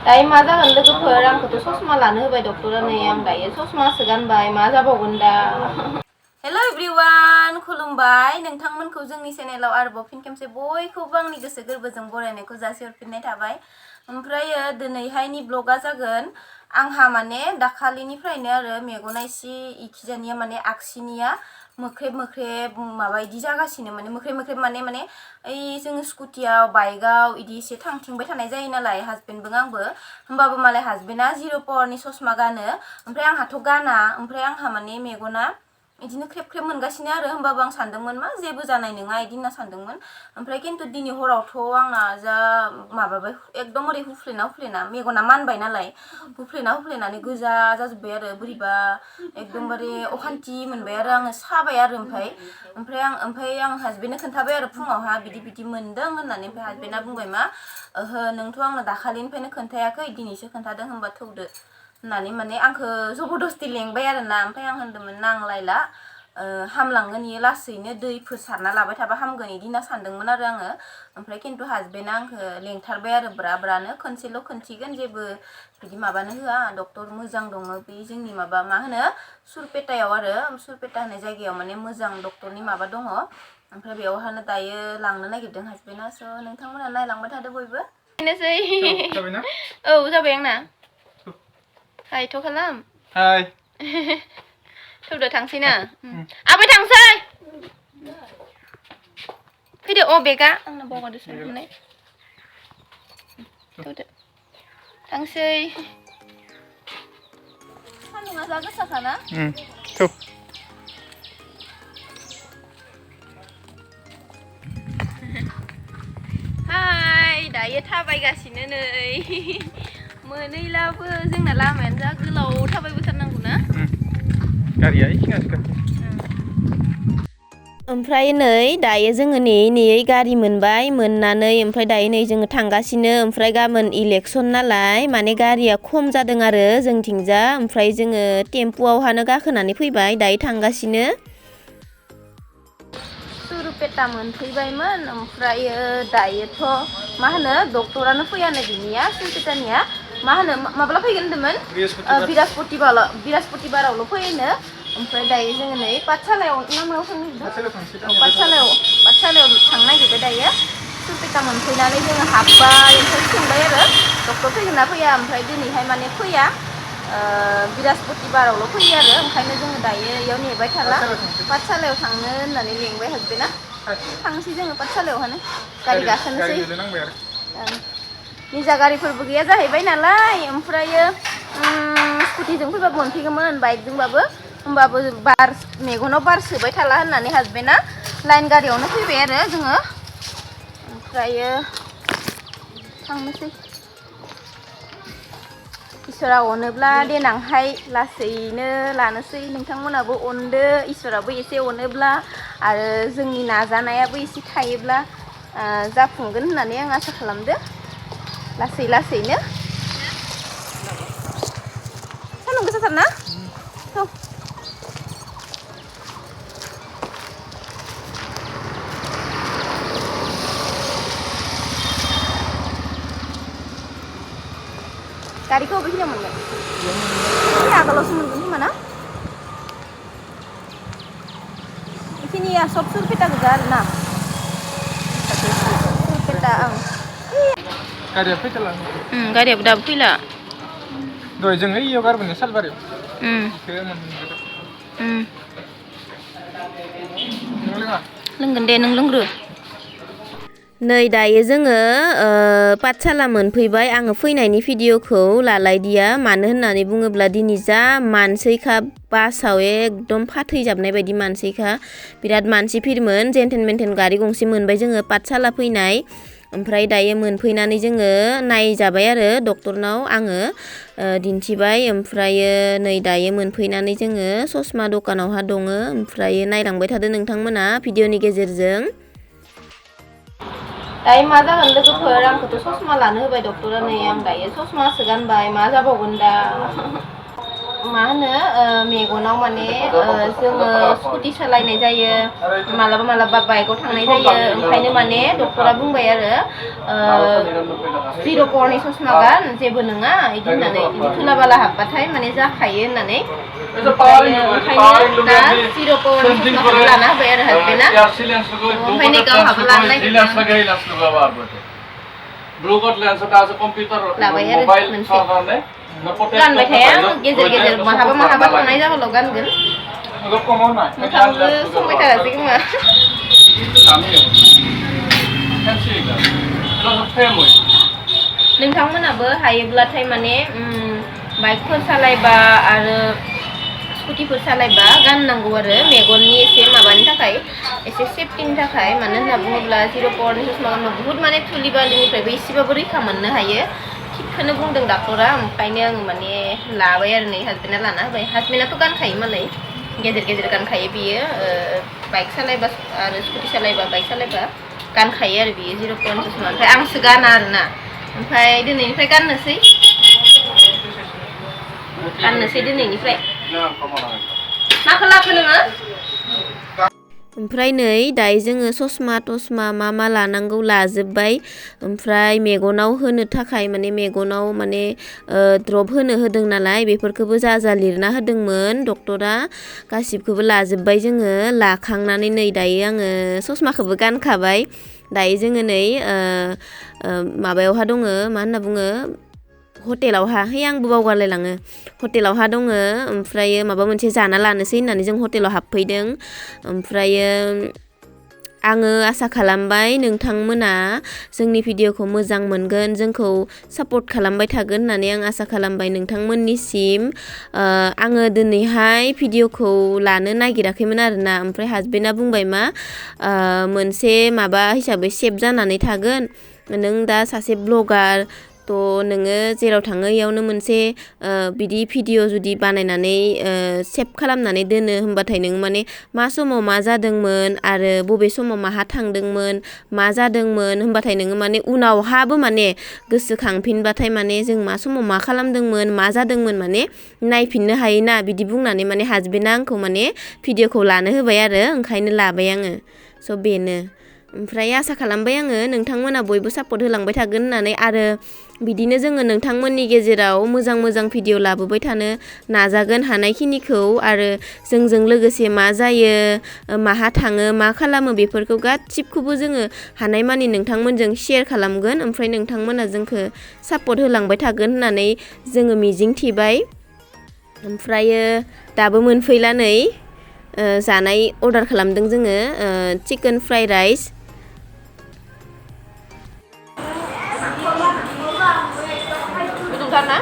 दायो मा जागोन लोगोफोर आंखौथ' ससमा लानो होबाय डक्टरा नै आं दायो ससमासो गानबाय मा जाबावगोन दा हेल' एभ्रिवान खुलुमबाय नोंथांमोनखौ जोंनि चेनेलाव आरोबाव फिन खेबसे बयखौबो आंनि गोसो गोरबोजों बरायनायखौ जासिहरफिननाय थाबाय ओमफ्राय दिनैहायनि ब्लगा जागोन आंहा माने दाखालिनिफ्रायनो आरो मेगना एसे इखिजानिया माने आगसिनिया मोख्रेब मोख्रेब माबा इदि जागासिनो माने मोख्रेब मोख्रेब माने ओइ जों स्कुटियाव बाइकआव इदि एसे थांथिंबाय थानाय जायो नालाय हाजबेन्डबो आंबो होमबाबो मालाय हाजबेन्डआ 0 पावारनि ससमा गानो ओमफ्राय आंहाथ' गाना ओमफ्राय आंहा माने मेगना इदिनो ख्रेब ख्रेब मोनगासिनो आरो होमबाबो आं सानदोंमोन मा जेबो जानाय नङा इदि होनना सानदोंमोन ओमफ्राय खिन्थु दिनै हरावथ' आंना जा माबाबाय एकदम ओरै हुफ्लेना मेगना मानबाय नालाय हुफ्लेनानै गोजा जाजोब्बाय आरो बोरैबा एकदमबारे अखान्थि मोनबाय आरो आङो साबाय आरो ओमफ्राय आं हाजबेन्डनो खोन्थाबाय आरो फुङावहा बिदि मोनदों होननानै ओमफ्राय हाजबेन्डआ बुंबाय मा ओहो नोंथ' आंनो दाखालिनिफ्रायनो खोन्थायाखै दिनैसो खोन्थादों होनबा थौदो होननानै माने आंखौ जबरदस्ति लेंबाय आरोना ओमफ्राय आं होनदोंमोन नांलायला हामलांगोन इयो लासैनो दैफोर सारना लाबाय थाबा हामगोन इदि होनना सानदोंमोन आरो आङो ओमफ्राय खिन्थु हाजबेन्डआ आंखौ लेंथारबाय आरो ब्रानो खनसेल' खोन्थिगोन जेबो बिदि माबानो होआ डक्टर मोजां दङ बे जोंनि माबा मा होनो सुरपेटायाव आरो सुरपेटा होननाय जायगायाव माने मोजां डक्टरनि माबा दङ ओमफ्राय बेयावहानो दायो लांनो नागिरदों हाजबेन्डआ स' नोंथांमोना नायलांबाय थादो बयबो बेनोसै औ जाबाय आंना हायथ' खालाम हाय थौदो थांसै ना आबै थांसै फैदो अ बेगा आंना बावगारदोसो होननाय थौदो थांसै सान्दुङा जा गोसाखाना थौ हाय दायो थाबायगासिनो नै मोनैलाबो जोंना लामायानो जा गोलाव थाबायबोथारनांगौ ना गारिया ओमफ्राय नै दायो जोङो नेयै गारि मोनबाय मोननानै ओमफ्राय दायो नै जोङो थांगासिनो ओमफ्राय गाबोन इलेक्सन नालाय माने गारिया खम जादों आरो जोंथिंजा ओमफ्राय जोङो टेम्पुआवहानो गाखोनानै फैबाय दायो थांगासिनो सुरुपेटा मोनफैबायमोन ओमफ्राय दायोथ' मा होनो डक्टरानो फैयानो बिनिया सुरुपेटानिया मा होनो माब्ला फैगोन होनदोंमोन बृहस्पतिबारावल' फैनो ओमफ्राय दायो जोङो नै पाठसालायाव नामायाव पाठसालायाव थांनो नागिरबाय दायो सुरुपेटा मोनफैनानै जोङो हाबबाय ओमफ्राय सोंबाय आरो डक्टर फैगोन ना फैया ओमफ्राय दिनैहाय माने फैया बृहस्पतिबारावल' फैयो आरो ओंखायनो जोङो दायो इयाव नेबाय थाला पाठसालायाव थांनो होननानै लेंबाय हाजबेन्डआ थांसै जोङो पाठसालायावहानो गारि गाखोनोसै निजा गारिफोरबो गैया जाहैबाय नालाय ओमफ्रायो स्कुटिजों फैबाबो मोनफैगौमोन बाइकजोंबाबो होमबाबो मेगनाव बार सोबाय थाला होननानै हाजबेन्डआ लाइन गारियावनो फैबाय आरो जोङो ओमफ्रायो थांनोसै इसोरा अनोब्ला देनांहाय लासैनो लानोसै नोंथांमोनाबो अनदो इसोराबो एसे अनोब्ला आरो जोंनि नाजानायाबो एसे थायोब्ला जाफुंगोन होननानै आं आसा खालामदो लासैनो सान्दुं गोसाथारना थौ गारिखौ बबेखिनियाव मोनगोन बे आगोलावसो मोनगोन खोमा ना बेखिनिया सब सुरपेटा गोजा आरो ना सुरपेटा गारिया फैथारला गारियाबो दाबो फैला दहाय जों ओइयाव गारबोनो सालबारियाव लोंगोन दे नों लोंग्रो नै दायो जोङो पाठसाला मोनफैबाय आङो फैनायनि भिडिअखौ लालायदिया मानो होननानै बुङोब्ला दिनै जा मानसिखा बासाव एकदम फाथैजाबनाय बायदि मानसिखा बिराद मानसि भिरमोन जेनथेन मेनथेन गारि गंसे मोनबाय जोङो पाठसाला फैनाय ओमफ्राय दायो मोनफैनानै जोङो नायजाबाय आरो डक्टरनाव आङो दिन्थिबाय ओमफ्रायो नै दायो मोनफैनानै जोङो ससमा दखानावहा दङ ओमफ्रायो नायलांबाय थादो नोंथांमोना भिडिअनि गेजेरजों दायो मा जागोन लोगोफोर आंखौथ' ससमा लानो होबाय डक्टरा नै आं दायो ससमासो गानबाय मा जाबावगोन दा मा होनो मेगनाव माने जोङो स्कुटि सालायनाय जायो मालाबा मालाबा बाइकआव थांनाय जायो ओंखायनो माने डक्टरा बुंबाय आरो 0 पावारनि ससमा गान जेबो नङा इदि होननानै इदि थुला बाला हाबबाथाय माने जाखायो होननानै ओंखायनो दा 0 पावारनि ससमाखौ लाना होबाय आरो हासबेन्डआ ओमफ्राय नै गावहाबो लानो नागिरदों ब्लूकट लेंस আছে কম্পিউটার মোবাইল সহকারে गानबाय थाया गेजेर गेजेर माहाबा माहाबा थांनाय जाबाल' गानगोन मोखांबो संबाय थारासै खोमा नोंथांमोनाबो हायोब्लाथाय माने बाइकफोर सालायबा आरो स्कुटिफोर सालायबा गाननांगौ आरो मेगननि एसे माबानि थाखाय एसे सेफटिनि थाखाय मानो होनना बुङोब्ला 0 पावारनि ससमा गानबा बुहुत माने थुलि बालिनिफ्रायबो एसेबाबो रैखा मोननो हायो थिगखौनो बुंदों डाक्टरा ओंखायनो आं माने लाबाय आरो नै हासबेन्डआ लाना होबाय हासबेन्डआथ' गानखायो मालाय गेजेर गेजेर गानखायो बियो बाइक सालायबा आरो स्कुटि सालायबा बाइक सालायबा गानखायो आरो बियो 0 पावारनि ससमा ओमफ्राय आंसो गाना आरोना ओमफ्राय दिनैनिफ्राय गाननोसै दिनैनिफ्राय माखौ लाखो नोङो ओमफ्राय नै दायो जोङो ससमा टसमा मा लानांगौ लाजोब्बाय ओमफ्राय मेगनाव होनो थाखाय माने मेगनाव माने ड्रप होदों नालाय बेफोरखौबो जा लिरना होदोंमोन डक्टरा गासिबखौबो लाजोब्बाय जोङो लाखांनानै नै दायो आङो ससमाखौबो गानखाबाय दायो जोङो नै माबायावहा दङ मा होनना बुङो हटेलावहा आंबो बावगारलायलाङो हटेलावहा दङ ओमफ्रायो माबा मोनसे जाना लानोसै होननानै जों हटेलाव हाबफैदों ओमफ्रायो आङो आसा खालामबाय नोंथांमोना जोंनि भिडिअखौ मोजां मोनगोन जोंखौ सापर्ट खालामबाय थागोन होननानै आं आसा खालामबाय नोंथांमोननिसिम आङो दिनैहाय भिडिअखौ लानो नागिराखैमोन आरोना ओमफ्राय हासबेन्डआ बुंबाय मा मोनसे माबा हिसाबै सेभ जानानै थागोन नों दा सासे ब्लगार थ' नोङो जेराव थाङो इयावनो मोनसे बिदि भिडिअ जुदि बानायनानै सेभ खालामनानै दोनो होमबाथाय नों माने मा समाव मा जादोंमोन आरो बबे समाव माहा थांदोंमोन मा जादोंमोन होमबाथाय नोङो माने उनावहाबो माने गोसोखांफिनबाथाय माने जों मा समाव मा खालामदोंमोन मा जादोंमोन माने नायफिननो हायोना बिदि बुंनानै माने हासबेन्डआ आंखौ माने भिडिअखौ लानो होबाय आरो ओंखायनो लाबाय आङो स' बेनो ओमफ्राय आसा खालामबाय आङो नोंथांमोना बयबो सापर्ट होलांबाय थागोन होननानै आरो बिदिनो जोङो नोंथांमोननि गेजेराव मोजां भिडिअ लाबोबाय थानो नाजागोन हानायखिनिखौ आरो जोंजों लोगोसे मा जायो माहा थाङो मा खालामो बेफोरखौ गासिबखौबो जोङो हानायमानि नोंथांमोनजों शेयार खालामगोन ओमफ्राय नोंथांमोना जोंखौ सापर्ट होलांबाय थागोन होननानै जोङो मिजिं थिबाय ओमफ्रायो दाबो मोनफैला नै जानाय अर्डार खालामदों जोङो चिकेन फ्राइड राइस गुदुंथार ना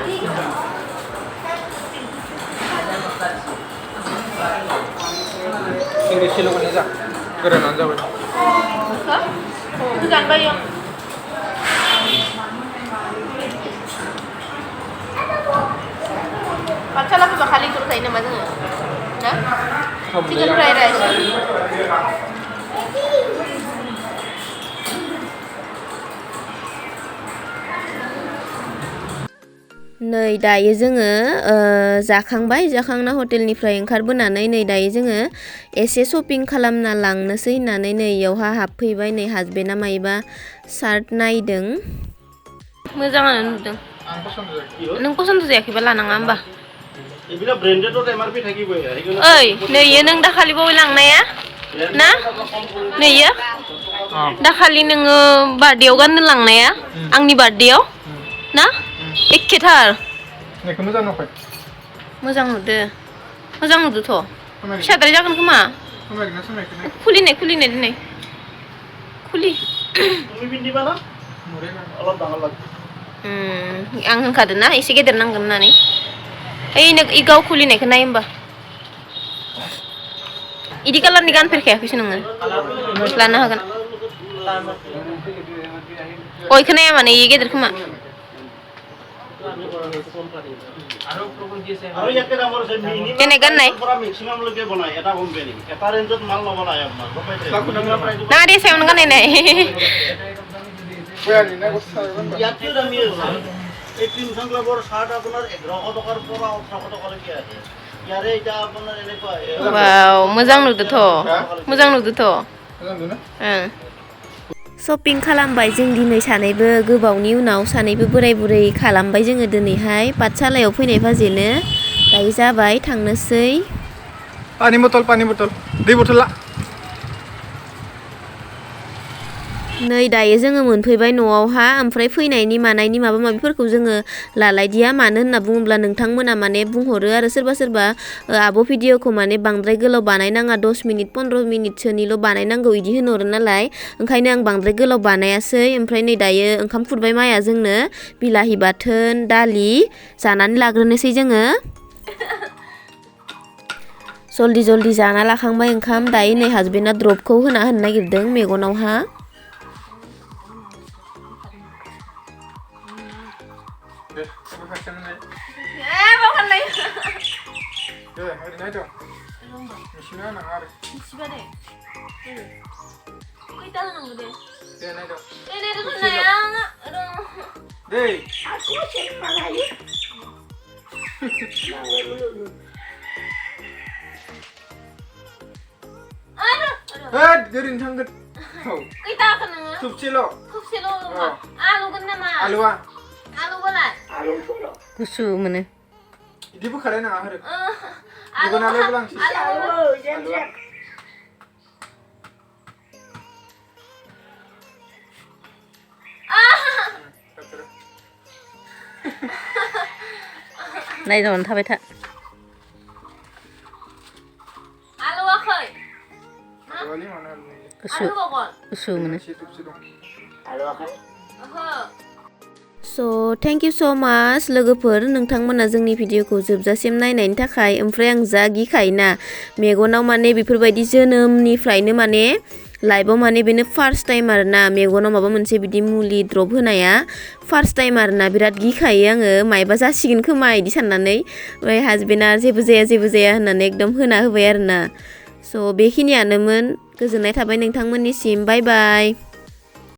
Inggris siluman aja, kerenan jauh. Bukan bayang. Pacar lah bakal ikut saya nama tu, na? Chicken fried rice. नै दायो जोङो जाखांना हटेलनिफ्राय ओंखारबोनानै नै दायो जोङो एसे शपिं खालामना लांनोसै होननानै नै इयावहा हाबफैबाय नै हासबेन्डआ मायबा शार्ट नायदों मोजाङानो नुदों नों पसन्द जायाखैबा लानाङा होमबा ओइ नैयो नों दाखालि बावै लांनाया ना नैयो दाखालि नोङो बार्थडेयाव गाननो लांनाया आंनि बार्थडेयाव ना एखेथार मोजां नुदोथ' फिसाद्राय जागोन खोमा खुलिनाय दिनै खुलि आं होनखादों ना एसे गेदेर नांगोन होननानै ओइ गाव खुलिनायखौ नाय होमबा इदि कालारनि गानफेरखायाखैसो नोङो लानो हागोन इखौ नाया माने इयो गेदेर खोमा কেনে গান নাই না দে সেমন গান নাই এই ক্ৰিমচন ক্লাবৰ চাৰ্ট আপোনাৰ 1100 টকাৰ পৰা 1800 টকালৈকে আছে ইয়াৰে এটা আপোনাৰ এনেকুৱা वाव मोजां नुदोथ' मोजां नुदों ना शपिं खालामबाय जों दिनै सानैबो गोबावनि उनाव सानैबो बोराय बुरै खालामबाय जोङो दिनैहाय पाठसालायाव फैनाय फाजेनो दायो जाबाय थांनोसै पानी बटल दै बटल ला नै दायो जोङो मोनफैबाय न'आवहा ओमफ्राय फैनायनि मानायनि माबा माबिफोरखौ जोङो लालायदिया मानो होनना बुङोब्ला नोंथांमोना माने बुंहरो आरो सोरबा आब' भिडिअखौ माने बांद्राय गोलाव बानायनाङा 10 मिनिट 15 मिनिटसोनिल' बानायनांगौ इदि होनहरो नालाय ओंखायनो आं बांद्राय गोलाव बानायासै ओमफ्राय नै दायो ओंखाम खुरबाय माया जोंनो बिलाहि बाथोन दालि जानानै लाग्रोनोसै जोङो जल्दि जाना लाखांबाय ओंखाम दायो नै हासबेन्डआ ड्रपखौ होनो नागिरदों मेगनावहा दे खाथियावनो नाय दे ओरै नाय दं मिसिना नाङा आरो दे नाय दं दे ओरैनो थांगोन थुबसेल' आलुआ गुसु मोनो इदि बोखाराय नाङा आरो मेगनालाय बुलांसै नायदावनानै थाबाय था गुसु मोनो स' थेंक इउ स' माच लोगोफोर नोंथांमोना जोंनि भिडिअखौ जोबजासिम नायनायनि थाखाय ओमफ्राय आं जा गिखायोना मेगनाव माने बेफोरबायदि जोनोमनिफ्रायनो माने लाइफआव माने बेनो फार्स्ट टाइम आरोना मेगनाव माबा मोनसे बिदि मुलि ड्रप होनाया फार्स्ट टाइम आरोना बिराद गिखायो आङो मायबा जासिगोन खोमा इदि साननानै ओमफ्राय हासबेन्डआ जेबो जाया होननानै एकदम होना होबाय आरोना स' बेखिनियानोमोन गोजोननाय थाबाय नोंथांमोननिसिम बाय बाय